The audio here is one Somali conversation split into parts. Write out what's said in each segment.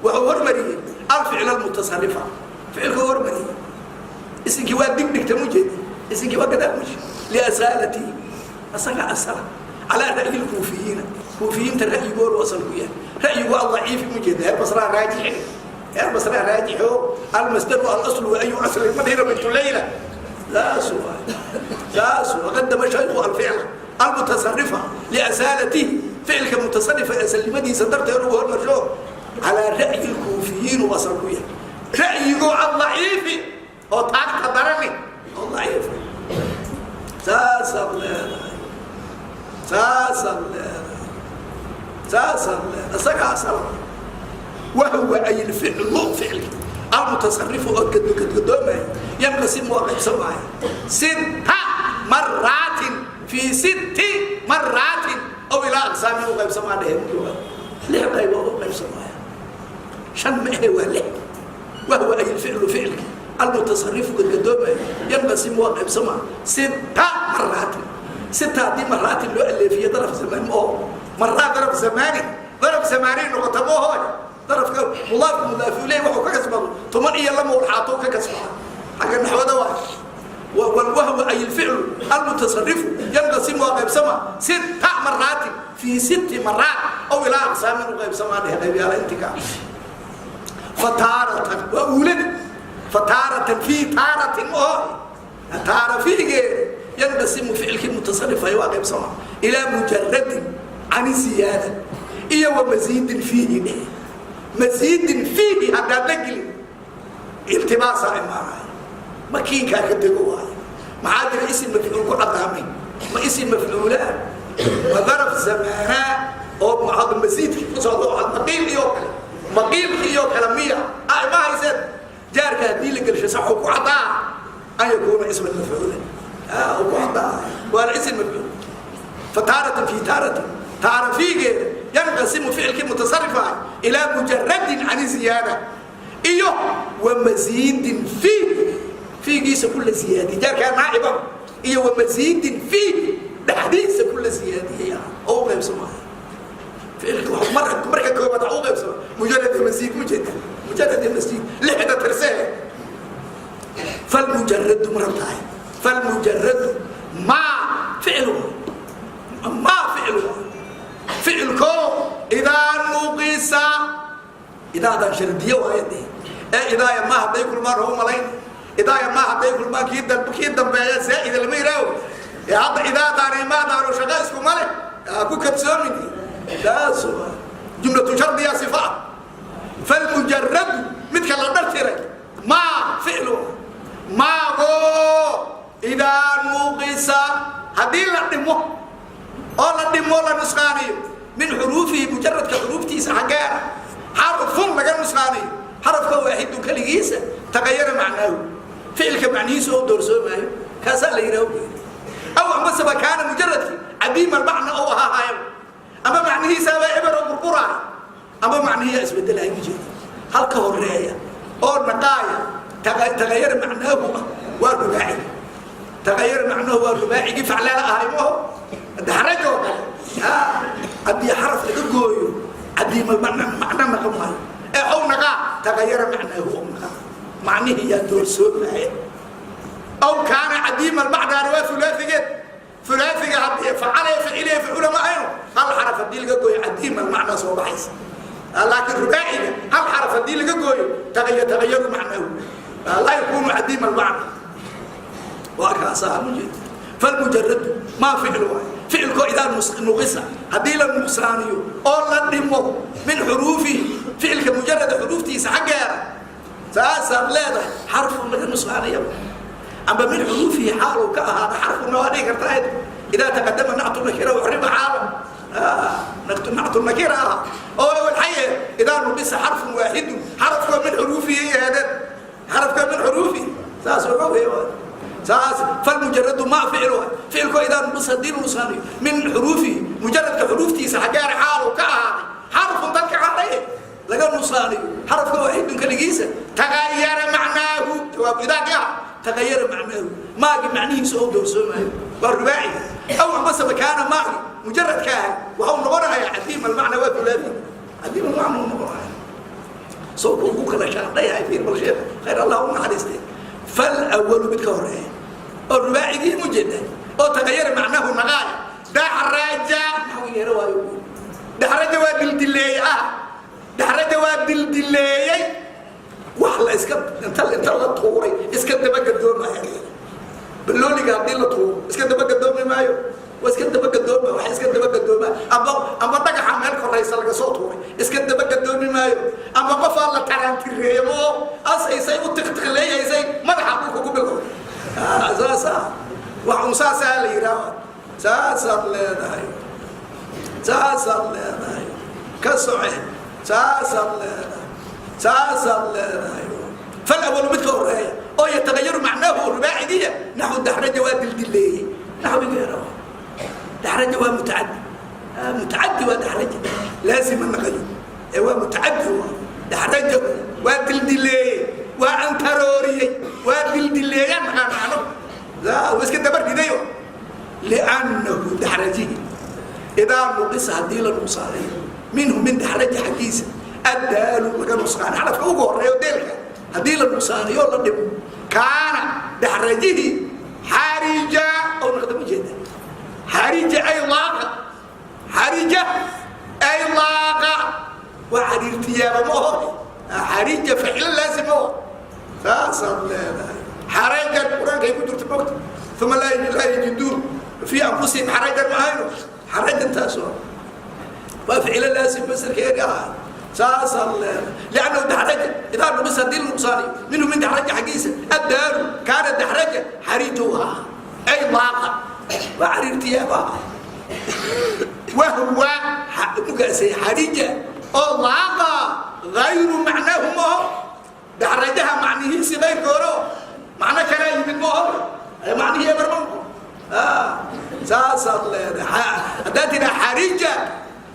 Wuxuu hormariyey alficl almutasarifa, ficilka hormariyey, isinkii waa dig dhigta mujeedi, isinkii waa gadaal muji, liasaalatihi, asaga asala, calaa ra'yi lkuufiyiina, kuufiyiinta ra'yigoodu asal ku yahay, ra'yigu adaciifi mujeeda. Heer Basraa raajixi, heer Basraa raajixo. Almasdaru alaslu wa ayu asli madhina bintu Layla, saas waay, saas. Qadama shayku alficla almutasarifa liasaalatihi, ficilka mutasarifa asalnimadiisa darteed ugu hormarsho, calaa ra'yi lkuufiyiin uu asal ku yahay, ra'yigo adaciifi oo taagta darani oo daciif. Saasaad leedahay, saasaad leedahay, saasaad leedahay, isaga asal. Wahuwa ay lficlu, ficilki almutasarifu oo gadgadoomaya, yanqasimu, waa qaybsamaya, sita maraatin, fii sitti maraatin aw ilaa aqsaamin u qaybsamaa dhehe. Lix qaybood u qaybsamaya, shan ma ahe, waa lix. Wahuwa ay lficlu, ficilki almutasarifu gadgadoomaya, yanqasimu, waa qaybsamaa, sita maraatin. Sita haddii maraatin loo aleefiye daraf zamaan oo maraa daraf zamaani, daraf zamaani noqota mooho. Darafka mudaafka mudaafu ileyh wuxuu ka kasbado 12 walxaato ka kasbada xagga naxwada waay. Wahwa ay lficlu almutasarifu yanqasimu, waa qaybsama, sita maraatin, fii sitti maraat aw ilaa aqsaamin u qaybsamaa dhehe, qaybyaala intika. Fataaratan waa uuladi, fataaratan fii taaratin oo taara fiigeeda, yanqasimu ficilkii mutasarifay waa qaybsama ilaa mujaradin can ziyaada iyo wa masiidin fiihi dhehe. Masiidin fiihi haddaad la gelin, iltibaasaa imaanaya, makiinkaa ka dego waayo. Maxaa jira? Isim mafcuul ku caddaamay, ma isim mafcuulaa, ma daraf zamaanaa oo masiidki ku socdo, maqiil iyo kale, maqiilki iyo kale miya ma hayseen? Jaarka haddii la gelsho saxuu ku caddaa an yakuuna isman mafcuula ku caddaa, waana ism mafcuul. Fataaratan fi taaratin, taara fiigeeda, yanqasimu ficilkii mutasarifa ah ilaa mujaradin can ziyaada iyo wa masiidin fiih, fiigiisa kula ziyaadiye, jaarkaa naaciba, iyo wa masiidin fiih, dhexdiisa kula ziyaadiyey oo u qaybsamaayo ficilka. Marka koobaad waxa u qaybsama mujarad masiid, mujeeda mujarad masiid, lixda tirsee. Falmujaradu ma rabtahay? Falmujaradu maa ficlu, maa ficlu, ficilko idaa nuqisa, idaadan shardiye waaye dee. Ee idaaya ma hadday kulmaan hau malayn, idaaya ma hadday kulmaan kii dambeeya zaa'ida lama yihaaho. Ee hadda idaadaani maadaanu shaqo iskuma leh, ku kadsoomin. Saas jumlatu shardiya sifa ah. Falmujaradu midka la dhartiray, maa ficlu, maago idaa nuqisa, haddii la dhimo oo la dhimo, la nusqaaniyo, min xuruufihi, mujaradka xuruuftiisa xaggeena, xarfun laga nusqaaniyo, xarafka waaxidun keligiisa, tagayara macnaahu, ficilka macnihiisa oo doorsoomaayo, kaasaa la yidhaha. Aw amaseba kaana mujaradki cadiima almacna oo ahaahaayo, ama macnihiisaabaa eber oo burburaayo, ama macnihiyaa isbedelaya. Ujeeda halka horeeya oo naqaaya tagayara macnaahu ah waa rubaaciga. Tagayara macnaahu waa rubaacigii faclaala ahay maho, daxraj oo kale. Haddii xaraf laga gooyo, cadiima macna naqan maayo ee ow naqaa, tagayara macnaahu ow naqaa, macnihii yaa doorsoomaya. Aw kaana cadiima almacnaana waa ulaaigeed. Ulaaiga haddii facala, ficiliya, facula ma ayno, hal xaraf haddii laga gooyo, cadiima almacnaa soo baxaysa. Laakiin rubaaciga hal xaraf haddii laga gooyo, tagayaru macnaahu, laa yakunu cadiima almacna. Waa kaasaa mujeed. Falmujaradu maa ficlu waay, ficilkoo idaa nuqisa, haddii la nuqsaaniyo oo la dhimo, min xuruufihi, ficilka mujarada xuruuftiisa xaggeeda, saasaad leedahay, xarfun laga nusqaaniya, amba min xuruufihi xaaluu ka ahaada xarfuna waa dhigi kartaa. Idaa taqadama nactu nakira ucriba xaala, nactu nakira ah oo walxaye, idaa nuqisa xarfun waaxidun, xarafkoo min xuruufihi yahaadeen, xarafkoo min xuruufihi, saas waxa weeye saas. Falmujaradu maa ficlu, ficilkoo idaa nuqisa, haddii la nusqaaniyo, min xuruufihi, mujaradka xuruuftiisa xaggeena xaaluu ka ahaaday, xarfun dadka xaray laga nusaaniyo, xarafka waaxidun keligiisa, tagayara macnaahu, jawaab idaaqi ah, tagayara macnaahu, maagi macnihiisa oo doorsoomayo, waa rubaaciga. Aw amasaba kaana, maagi mujaradka ahay waxau noqonayaa cadiim almacna, waa ulaadi, cadiim almacna uu noqonaya. Soo kugu kala shaandhayahay, fiir bal sheekh, khayr Allah u naxariistay. Falawalu, mid ka horeeya oo rubaacigii mujeeda oo tagayara macnahu naqaaya, daxraja maxuu yeero waayo? Daxraja waa dildileeyey ah, daxraja waa dildileeyey. Wax la iska inta la tuuray iska dabagadoomaya. Balooliga haddii la tuuro iska dabagadoomi maayo? Waa iska dabagadooma. Wax iska dabagadooma amba dhagaxa meel koraysa laga soo tuuray iska dabagadoomi maayo, amba qofaa la taraantireeyo oo asaysay u tiqtiqleeyaysay madaxa dhulka ku bilowday. Saasa wax un saasaa la yidhaah. Saasaad leedahay, saasaad leedahay, ka soce, saasaad leedahay, saasaad leedahay. Falawalu, midka horeeya oo yatagayaru macnaahu rubaacigiya, naxwu daxraja waa dildileeyey. Naxwigeera daxraja waa mutacadi, mutacadi waa daxraja, laazima naqayo ee waa mutacadi. Waa daxrajahu, waa dildileeyey, waa antarooriyey, waa dildileeya. Naqaan macno waa iska dabardidayo. Liannahu daxrajihi idaa nuqisa, haddii la nuqsaanayo, minhu min daxraja xaggiisa addaalu laga nusqaanay, xarafka ugu horeeyo deelka haddii la nuqsaanayo la dhimo, kaana daxrajihi xarija oo naqda. Ma jeeda? Xarija ay laaqa, xarija ay laaqa, waa xariirtiyaaba ma oho. Xarija ficlo laazim oo saasaad leedahay. Xarajan qur-aankay ku jirto mogta, uma laa yajiduun fii anfusihim xarajan, ma ahayno? Xarajan taas waa ficlo laazim masarkeedi ah. Saasaad leedahay. Liannahu daxraja idaa nuqisa, haddii la nuqsaanayo, minhu min daxraja xaggiisa addaalu, kaana daxraja xarijuha ay laaqa, waa xariirtiyaaba. Wahwa mukaasay xarija oo laaqa gayru macnaahu maaho. Daxrajaha macnihiisi kayrka hore macno kalaa yimid maaho, macnihii eber ma noqon. Saasaad leedahay. Haddaad tidhaa xarija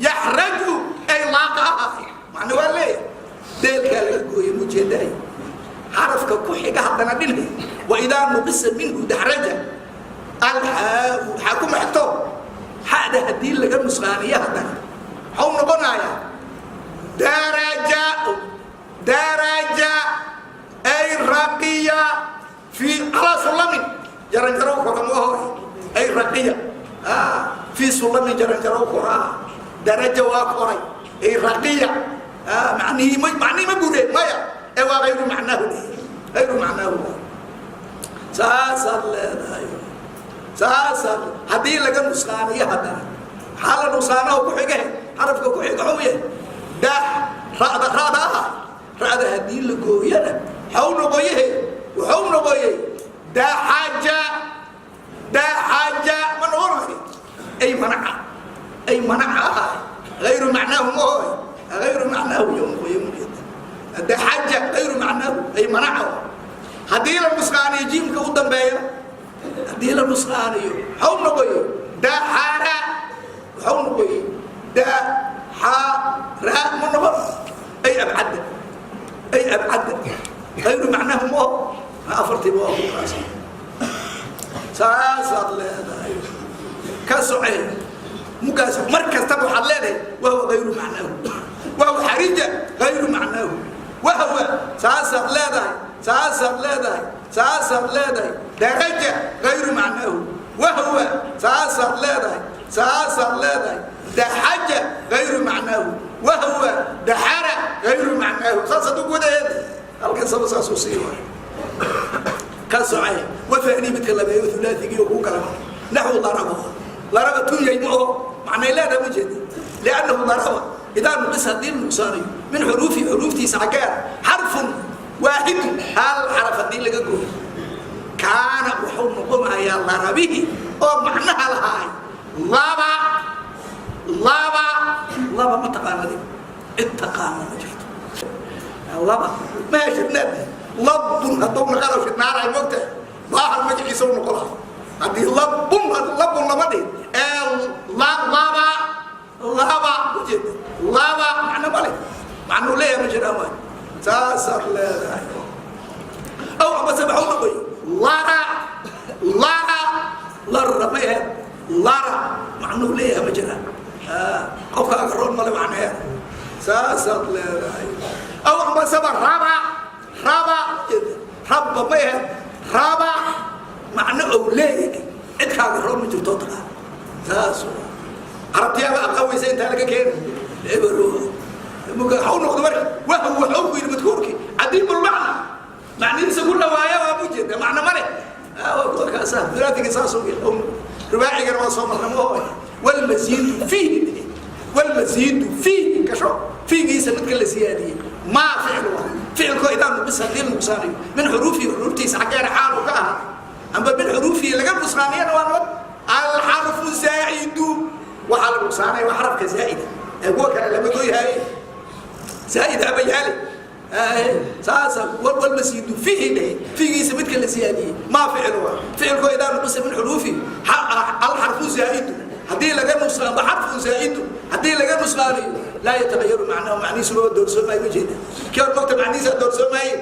yaxraju ay laaqa ah, macno waa leeyahay. Deelkaa laga gooye mujeedaay xarafka ku xiga haddana dhinay. Waidaa nuqisa minhu daxraja alxaau, xaa kuma xigto xada, haddii laga nusqaaniyo haddana maxau noqonayaa? Daraja, daraja ay raqiya fi calaa sulamin, jaranjaro kora ma hore, ay raqiya fii sulamin, jaranjaro koraa. Daraja waa koray, ay raqiya. Macnihii ma, macnihii ma gure maya ee waa ayru macnaahu, ayru macnaahu. Saasaad leedahay, saasaad. Haddii laga nusqaaniyo haddana maxaa la nuqsaanaho ku xige? Xarafka ku xiga xuu yahay? Dax ra'da, ra'da ah, ra'da haddii la gooyana xaw noqoyehe? Wuxuu noqoyey daxaja, daxaja ma noqonayo? Ay manaca, ay manaca ah, ayru macnaahu ma hoy, ayru macnaahu yo noqoye. Mujeeda daxaja ayru macnaahu ay manaca. Haddii la nusqaaniyo jiimka u dambeeya, haddii la nusqaaniyo xaw noqoye? Daxara waxau noqoyey, daxara ma noqon? Ay abcadda, ay abcadda, ayru macnaahu ma oho. Afartiiba waa ku kaas. Saasaad leedahay, ka socee mugaas. Mar kastaba waxaad leedahay wahuwa ayru macnaahu, wahuwa xarija ayru macnaahu, wahuwa. Saasaad leedahay, saasaad leedahay, saasaad leedahay. Daraja ayru macnaahu, wahuwa. Saasaad leedahay, saasaad leedahay. Daxaja ayru macnaahu, wahuwa daxara ayru macnaahu. Saasaad ugu wadaheed halkan saba saasuu sii waayo. Ka socay. Wathani, midka labeeyo ulaaigii kuu kala naxwu daraba, daraba tunyay ma oho, macnay leedahay ma jeeda. Liannahu daraba idaa nuqis, haddii nuqsaanayo, min xuruufi, xuruuftiisa xaggeeda, xarfun waaxidu, hal xaraf haddii laga gooyo, kaana wuxuu noqonayaa darabihi oo macnaha lahaay laba, laba, laba. Ma taqaanadi? Cid taqaana ma jirto. Laba ma shidnaad labun hadduu naqano shidnaanaay mogtahay, baahal magaciisa u noqon lahay. Haddii labun, labun lama dhihin ee laba, laba ujeeda, laba macno male, macnuu leeyahay ma jiraan waay. Saasaad leedahay. Aw amase maxuu noqoy? Lara, lara, lara ma aheed, lara macnuu leeyahay ma jiraan. Qofka agaroon male macneheeda. Saasaad leedahay. Aw ambase maxuu noqoy? Lara, Ama saba raba raba rabba ma ahe raba macno ou leeyahay cid kaaga roob ma jirto taqaan. Saas carabtiyaaba aqawaysa intaa laga keena muga hau noqdo. Marka wahw waxuu ku yidhi madkuurkii cadiimulmacna, macnihiisa ku dhawaaya waa mu jeeda, macno male. Kaasa thulaathiga saas uu yahay. Rubaacigana waa soo marna ma hooy. Walmasiidu fiihi, walmasiidu fiihi kasho fiigiisa midka la siyaadiyey maa ficil waa ficilkoo idaa nuqis haddii la nuqsaanayo min xuruufihi xuruuftiisa xaggeena xaalu ka ahaa amba min xuruufihi laga nuqsaaniyana waa nabad. Alxarfu zaa'idu waxaa la nuqsaanaya waa xarafka zaa'ida ee kuwa kale lama goyhaaye, zaa'id haba yaale. Saasa walmasiidu fiihi dhehe fiigiisa midka la siyaadiyey maa ficil waa ficilkoo idaa nuqisa min xuruufihi alxarfu zaa'idu haddii laga nuqsaano, xarfun zaa'idu haddii laga nuqsaanayo laa yatagayaru macnahu, macnihiisu loo doorsoomaayo. Ma jeeda kii hor mogta macnihiisa doorsoomaye,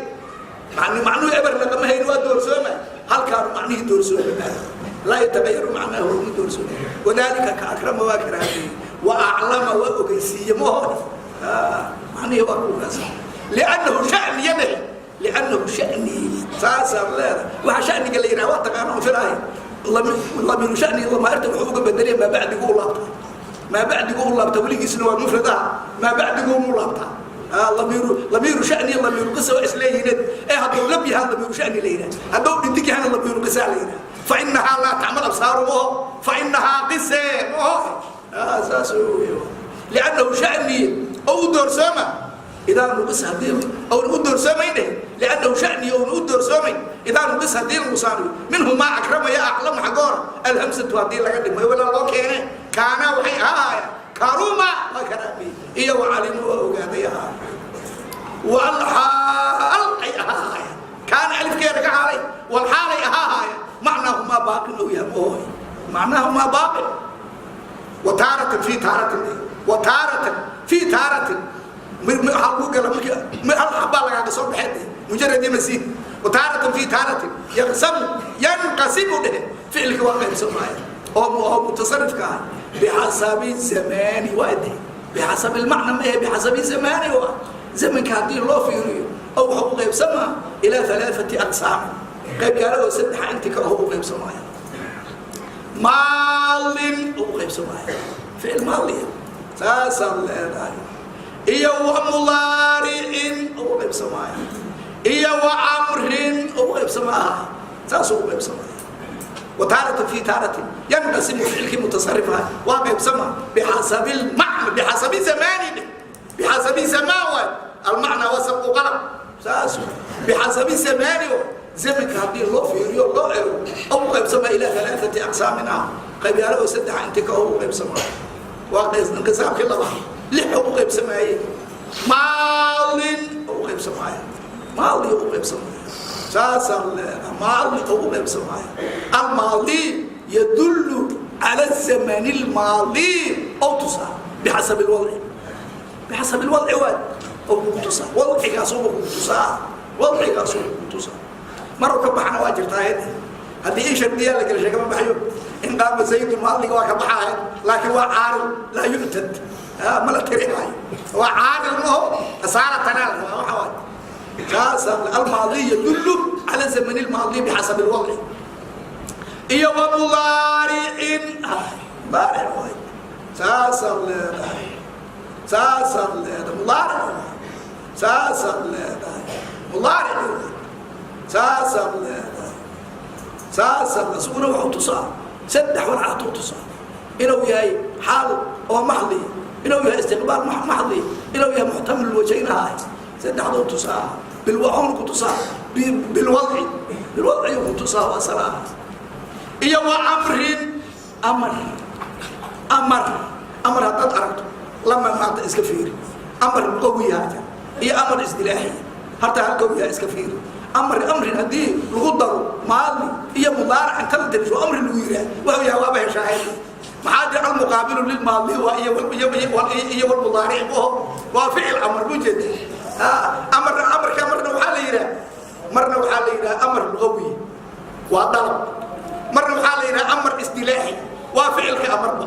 macnuhu eber lagama hayn, waa doorsoomay. Halkaanu macnihii doorsoomi maayo, laa yatagayaru macnahu, ma doorsoomay. Wadalika ka akrama waa karaameeyey, wa aclama waa ogeysiiye maho macnihii waa kukaas liannahu shaniya dheh, liannahu shani saasaad leedahay. Waxa shaniga la yidhaha waa taqaana on filaahay. Lamiru shani lamaarta wuxuu uga bedelaya maa bacdigu u laabta, maa bacdigu u laabta weligiisna waa mufrad ah, maa bacdigu u laabta. Lamiru lamiru shani lamiru qisa waa isleeyihiin ee hadduu lab yahaa lamiru shani la yidhaha, hadduu dhindig yahana lamiru qisa la yidhaha. Fa inahaa laa tacmal absaaru maho, fa inahaa qise maho, saas wey. Liannahu shani oo u doorsooma idaa nuqis haddii ouna u doorsoomayn dheh, liannahu shani ouna u doorsoomayn idaa nuqis haddii la nuqsaanayo minhu maa akrama ya aclama xagoora alhamsatu haddii laga dhimayo walaa loo keene kaana waxay ahaayaan karuma waa karaamey iyo wacalimu waa ogaaday ahaa walxaal ay ahaayaan kaana alifkeeda ka xaalay walxaalay ahaahaya macnaahumaa baaqin ou yahay mahoy, macnaahumaa baaqin. Wataaratan fi taaratin, wataaratan fi taaratin waxaa lagu gala markii hal xabaa lagaaga soo baxee mujarad masiid. Wataaratan fi taaratin yaqsamu yanqasimu dhehe ficilka waa qaybsamaya oo mutasarifka ah bixasabi zamani waa de bixasabi lmacna ma ahe, bixasabi zamani waa zamanka haddii loo fiiriyo oo wuxuu u qaybsamaa ilaa alaaati aqsaam, qaybyaalo oo saddexa inti ka u qaybsamaya. Maalin u qaybsamaya ficil maaliya saasaad leedahay, iyo wa mudaaricin ugu qaybsamaya, iyo wa amrin ugu qaybsamaaha, saas ugu qaybsamaya. Wataaratan fi taaratin yanqasimu ficilkii mutasarifha waa qaybsama bixasabi lmacna, bixasabi zamani, bixasabi zamaan waay almacna waa sabqu qalab saas bixasabi zamani zamanka haddii loo fiiriyo loo ego ugu qaybsama ilaa alaaati aqsaamin ah, qaybyaalo oo saddexa inti ka ugu qaybsamaya. Waa inqisaamkii labaad. Lix ugu qaybsamaayey maalin ugu qaybsamaaya, maali ugu qaybsamaaya saasaan leedaha, maali ugu qaybsamaaya. Almaali yadullu cala zamani lmaali ow tusaa bixasabi lwadci, bixasabi lwadci waay oo kugu tusaa wadcigaasuba kugu tusaa, wadcigaasuba kugu tusaa. Maruu ka baxana waa jirtaa haddii in shardiyaa la gelshay kama baxyo. In qaama zaydun maaliga waa ka baxaahay, laakiin waa caaril laa yuctad, ma la tirihaayo, waa caaril maho asaaratana waxa waay saasa. Almaadi yadullu cala zamani lmaadi bixasabi lwadci iyo wa mudaaricin, mudaaric waay saasaad leedahay, saasaad leedahay, mudaaric waay saasaad leedahay, mudaaric waay saasaad leedahay, saasaad. Isaguna wuxuu tusaa saddex walcaatuu tusaa: inuu yahay xaal oo maxdi, inuu yahay istiqbaal maxdi, inuu yahay muxtamil wajaynaha. Saddexduu tusaa bilwaxuun ku tusaa bilwadci, bilwadci ku tusaa waa salaa. Iyo wa amrin, amar amar amar haddaad aragto lama maanta iska fiiri. Amar luqawiyaha iyo amar isdilaaxiya horta hal qawiyaha iska fiiri. Amar amrin haddii lagu daro maadi iyo mudaarac inta la dariso amri lagu yihaah wuxuu yahay waaba heshaahay. Maxaa jira? Almuqaabilu lilmaadi waa iyo walmudaaric oho waa ficil amar bu jeeda. Amar amarka marna waxaa la yidhaha, marna waxaa la yidhaha amar lugawi waa dalab, marna waxaa la yidhaha amar isdilaaxi waa ficilka amarba.